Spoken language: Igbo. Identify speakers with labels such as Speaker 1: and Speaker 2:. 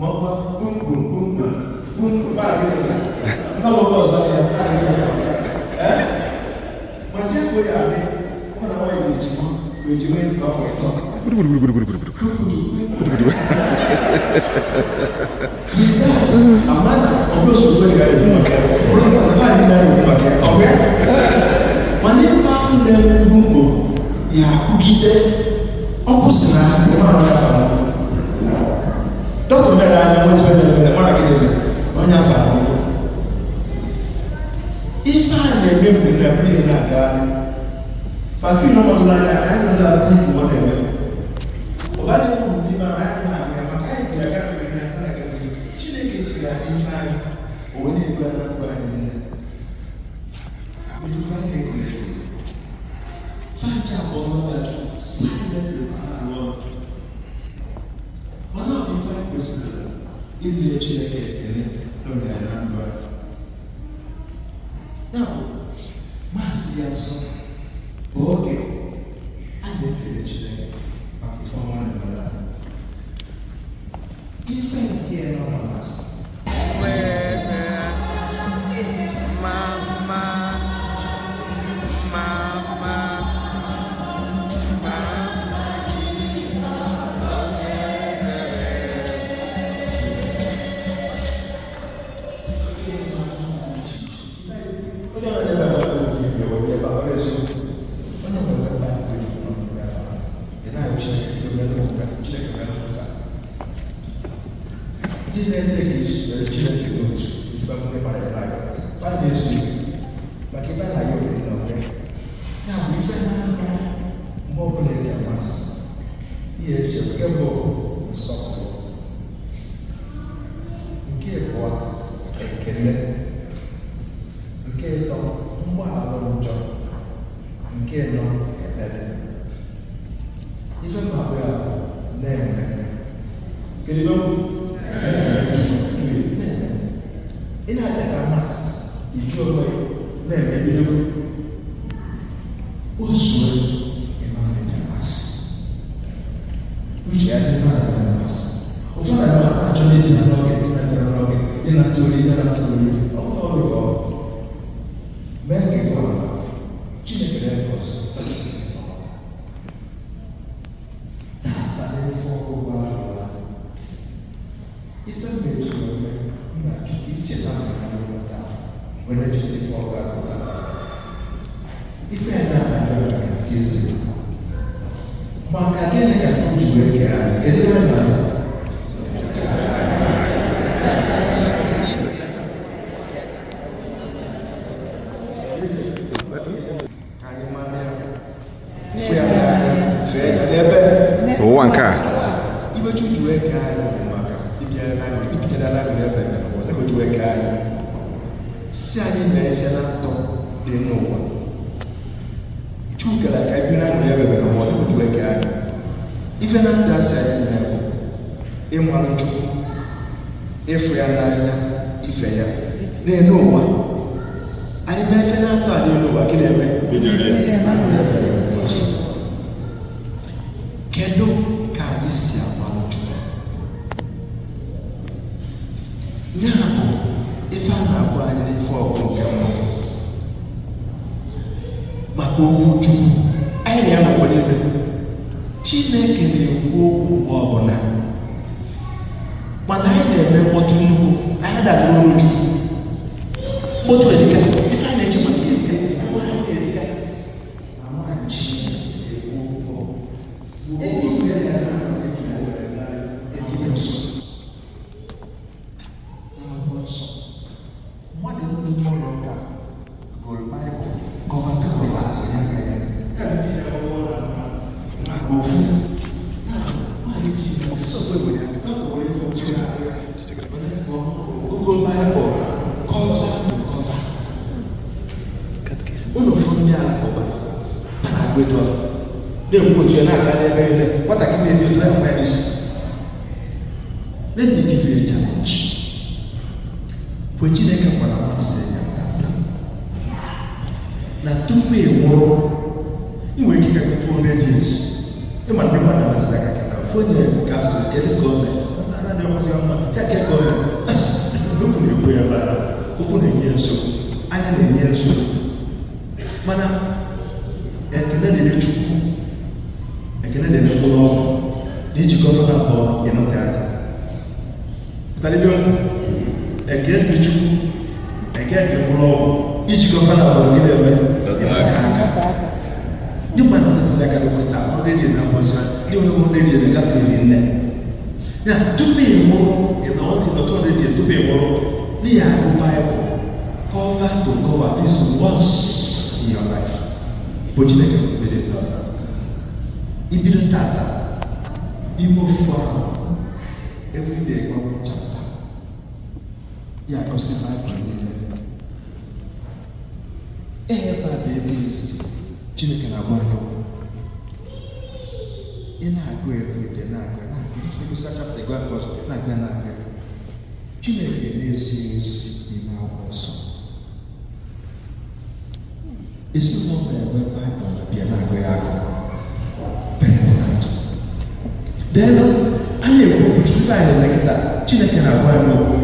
Speaker 1: Ma ọ bụ bum bum bum bum bum bum n'oge ọzọ ya adịghị ya. Ee, mazi ekwe ya adị ọ na nwaanyị ga-ejima ma ejima ka afọ 3. With that, amana ọ bụrụ sọsọ ga na-ekwu maka ya, ọ bụrụ na nwaanyị na-ekwu maka ya, ọ bụ ya. Mana ife afọ na-eme gbumgbum ya akụgide, ọ kwụsịrị ahụ mara onye afọ ahụ. Dọkịta mere anya nwezi ife na-eme mara gịnị mere onye afọ ahụ. Ife a na-eme mgbe na bụrụ ihe na-agagharị maka ihe ọmọdụrụ anya ka anyị nọzi akụkọ ikwu ọ na-eme. Ụba na-ekwu ndị ma anyị adịghị ahụ ya maka anyị bi aga mgbe na aga mgbe Chineke tiri anyị ime anyị, o wee na-edu anyị na ndụ anyị niile. Ikuku anyị na-ekuru eku. Fancha abụọ nọ silently na-arụ ọrụ. Mana ọ bụ ife anyị kwesịrị inye Chineke ekele n'oge anyị na ndụ anyị. Ya bụ, Mass ya nsọ bụ oge a na-ekele Chineke maka ife ọma ọ na-emere anyị. Ife nke nọ na Mass.
Speaker 2: Mama, mama, mama.
Speaker 1: Onye ọ na-ebe a bụ obi ibi wee ebe a were eziokwu. Onye ọbụla ebe a bụ ejupụta n'ọnụ ya ebe a. Ị na-arịọ Chineke ka o mere m nke a, Chineke mere m nke a. Ndị na-ede ka esi were Chineke n'otu ife ndị mara ya n'anya. Fa na-ezu ike maka ife a na-ayọ oriri na oge. Ya bụ ife na-anọ mgbe ọbụla ị bịa Mass. Ihe eche nke mbụ bụ nsọpụrụ. Nke abụọ, ekele. Nke ịtọ, mgbaghara njọ. Nke ịnọ, ekpere. Ife mma ya bụ na-eme. Kedu ebe m na-eme? Chukwu na-eme. Ị na-abịa na Mass, iju onwe gị na-eme ebidogo. O zue ịma na-abịa Mass. Uche ya dị mma na Mass. Ụfọdụ na Mass na-achọ ndị bịa n'oge, ndị na-abịara n'oge, ndị na-atụ oriri, ndị na-atụ oriri. Ọ bụrụ ọrụ ka ọ bụ. Mee nke gị ọma. Chineke na-eme ọzọ. Ọ gosi gị ọma. Tata na-efe ọgụgụ agụrụ anyị. Ife m na-eji wee mee, m na-achọ ka icheta maka anyị ụlọ taa, wee na-echeta ife ọgụ agụ tata. Ife a na-ajụ anyị katikizim. Maka gịnị ka Chukwu ji wee kee anyị? Kedu ebe anyị na-aza? Ka anyị mara ya, fụ ya n'anya, fee ya n'ebe
Speaker 2: Ụwa nke a.
Speaker 1: Ibe Chukwu ji wee kee anyị bụ maka ịbịara n'anyị, ibitere n'anyị n'ebe ebe n'ụwa. Ka o ji wee kee anyị. Si anyị mee ife na-atọ dị n'ụwa. Chukwu kere anyị ka anyị biri n'anyị n'ebe ebe n'ụwa. Ka o ji wee kee anyị. Ife na-atọ asị anyị mee bụ ịmalụ Chukwu, ịfụ ya n'anya, ife ya n'elu ụwa. Anyị mee ife na-atọ a n'elu ụwa, gịnị eme? Anyị na-ebe n'ụwa ọzọ. Kedu ka anyị si amalụ Chukwu? Ya bụ ife a na-agwa anyị n'ife ọgụ nke mbụ maka okwu Chukwu. Anyị na ya nọ mgbe niile. Chineke na-ekwu okwu mgbe ọbụla, mana anyị na-eme mkpọtụ nnukwu, anyị adabere olu Chukwu. Mkpọtụ erika, ife a na-eche maka isi nwaanyị erika na nwaanyị Chineke na-ekwu okwu. Okwu ya na-eji were mara etinye nsọ n'akwụkwọ nsọ. Mmadụ nọ n'ime ụlọ ụka gụrụ Baịbụl cover to cover, tinye aka ya. Ya bụ ife ya akwụkwọ na ofu. Ya bụ nwaanyị ji ọsịsọ kwe were aka, ọ were ife otu ya. Google Bible cover to cover. Unu fụ ndị alakụba a na-agụ etu afọ na-ekwu otu ya na-aga n'ebe ebe nwatakịrị na-eto eto ya nwa ya n'isi. Let me give you a challenge. Mgbe Chineke gwara Mass ya tata na tupu ị nwụrụ, ị nwere ike ịga 200 years. Ịma ndị mmadụ anaghịzi aka kịta. Ofu onye nke asịrị kedu ka o mee? Ana dị ọkwụsị mma. Ụkwụ na-enye ya nsogbu, anya na-enye ya nsogbu, mana ekene dịrị Chukwu, ekene dịrị mkpụrụ ọgwụ na ijikọ fana abụọ ịnọte aka. Pụtara ibe okwu, ekene dịrị Chukwu, ekene dị mkpụrụ ọgwụ, ijikọ fana abụọ gị na-eme ịnọte aka. Ndị mmadụ nọtịrị aka n'okota 100 years abụọzi, ndị nwere 100 years gafere nne ya tupu ị nwụrụ. Ị nọ 100 years tupu ị nwụrụ n'ihi agụ Baịbụl cover to cover at least once in your life bụ Chineke mere taa. Ibido tata ime ofu ahụ, everyday gwa one chapter ya, agọsị Baịbụl niile. Ebe a bụ ebe izi Chineke na-agwa anyị okwu. Ị na-agụ everyday, na-agụ, na-agụ, ịgụsị chapter, gụọ nke ọzọ, na-agụ ya, na-agụ ya. Chineke na-ezi ozi n'ime Akwụkwọ Nsọ. Ezinụlọ na-enwe Baịbụl bịa na-agụ ya agụ, very important. Then a na-ekwu okwu Chukwu. Ife anyị na-eme kịta, Chineke na-agwa anyị okwu.